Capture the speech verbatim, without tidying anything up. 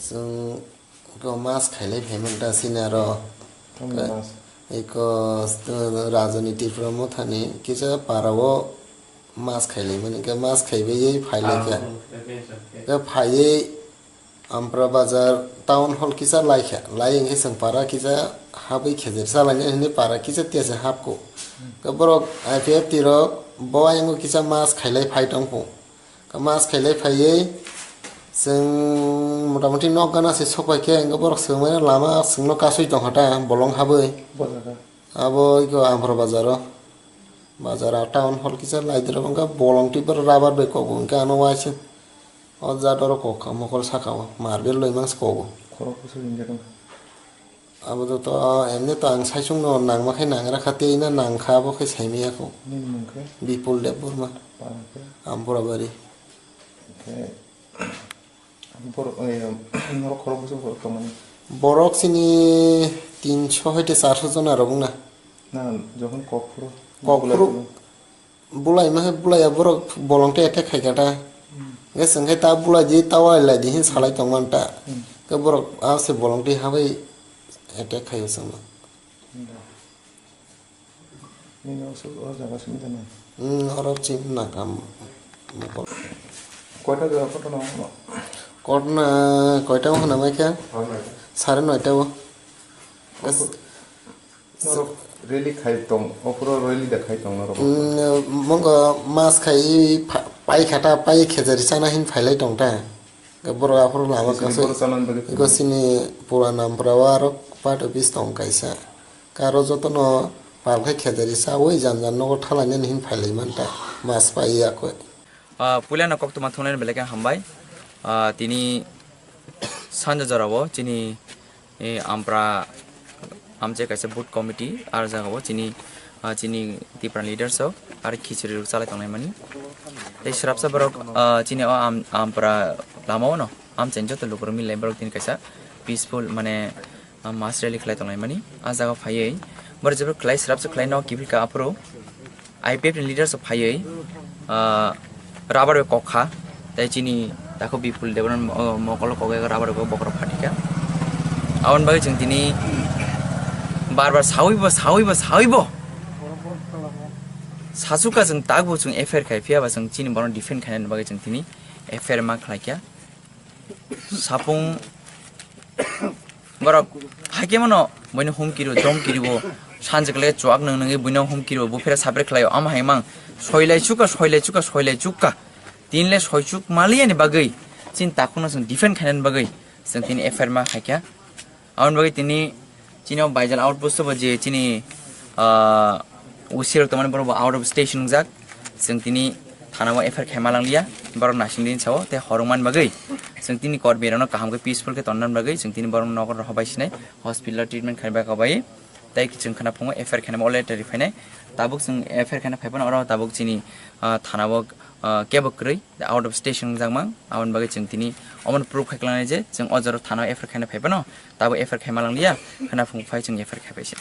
Chwng eko mas khailai phaimani ta sini aro. Tamni mas? Eko Rajani Tripura Mothani kisa parao mas khailaimani, khe mas khaibai phailaikha. Ah, okay, okay. Khe phaiwi Ampra bazar town hall kisa laikha, lai hwnkhe chwng para kisa habwi khejeri chalaina hwnwi para kisa tiyasa hapkho. Khe borok I P F T rok bo ayang kisa mas khailai phai tongkho. Khe mas khailai phaiwi chwng motamoti nok gana se sokpaikhe, hwnkhe borok swngmani lama chwngno kasui tongkha ta bolong habwi. Bo jaga? Abo iko Ampra bazaro. Bazar a town hall kisa laidrop wngkha, bolong twi borok rubber bai kogo, hwnkhe ano waisa o jat oro kok kha, mokol saka o marble loi mangsa kogo. Khorok bwswk injak wngkha? Abo joto emni to ang saichung no nangma khe nangra kha, tei no nangkha, abo khe saimaya kho. Nini mung khe? Bipul Debbarma. Para khe? Ampura bari. Khe Borok, eh, norok khorok bwswk borok tongmani? Borok chini tinso hai tei charso jona rok wngna. Na, jokhon kok phuru? Kok phuru bulai ma hai bulai ya borok bolong tei attack khai kha ta. Hmm. Hwnkhe chwng khe ta bulai di, ta wai lai di hin salai tongman ta. Hmm. Khe borok a se bolong tei habai attack khai o chwngno. Hmm. Nini o jaga simi tani? Hmm, oro chini nakam. Koita jaga koto no? Koto na koita o hwnamai khe? Sare noita o. Norok rally khai tong, opor rally da khai tong norok? Hmm, mongo mas khai pha-, pai khata, pai khejari chana hin phailai tong ta. Borok aphuru lama kasai. Borok chana bagwi phai. Gosini pura nampra o aro part office tong kaisa. Karo jotono pal khe khejari chaui jan jan nogo thalainani hin phailai manta, mas pai ya koi. Ah, puilano koktwma thumnaini belai khe hambai. Ah, tini sanja jorao chini, eh, Ampra amche kaisa booth committee, ar jagao chini, ah, chini Tipra leaders rok ar khichiri rok chalai tongnai mani. Tei srapsa borok, ah, chini o Am-, Ampra lamao no amchaini joto lukurok milai borok tini kaisa peaceful mane ah, mass rally khlai tonglaimani. Ah jaga phaiwi borok jebra khlai srapsa khlai no kiphilka aphuru I P F ni leaders rok phaiwi, ah, rubber bai kok kha, tei chini takhuk Bipul Debbarma mo-, mokolo kok bai rubber bai bokhorok phatikha. Aboni bagwi chwng tini bar bar sawibo, sawibo, sawibo sachukha chwng, takbo chwng F I R khai, phiya ba chwng chini borokno defend khainani bagwi chwng tini F I R ma khlaikha. Sapung borok haikhe mano buino humki rw, domki rw, sanjwk le chuak nwng nwngwi buino humki rw, buphira sabre khlaio, ama hai mang soilai chukha, soilai chukha, soilai chukha. Tini le soichuk maliyani bagwi chini takhukno chwng defend khainani bagwi chwng tini F I R ma khaikha. Aboni bagwi tini, chini o Baijal outpost o bo je chini, ah, O C rok tongmani borok bo out of station wngjak. Chwng tini thana o F I R khaima langliya, borok naising din sao, tei horwngmani bagwi chwng tini kormi rokno kaham khe peaceful khe tonnani bagwi chwng tini borok nogo rohor bai sinai hospital o treatment khaina bagwi bai tei chwng khna phungo F I R khainai o letter ri phainai. Tabuk chwng F I R khaina phai phano oro tabuk chini, ah, thana o, ah, kebo kwrwi out of station wngjak mang, aboni bagwi chwng tini omono proof khai klangnai je chwng o jora thana o F I R khaina phai phano. Tabuk F I R khaima langliya, khwna phung phai chwng F I R khai phaisi.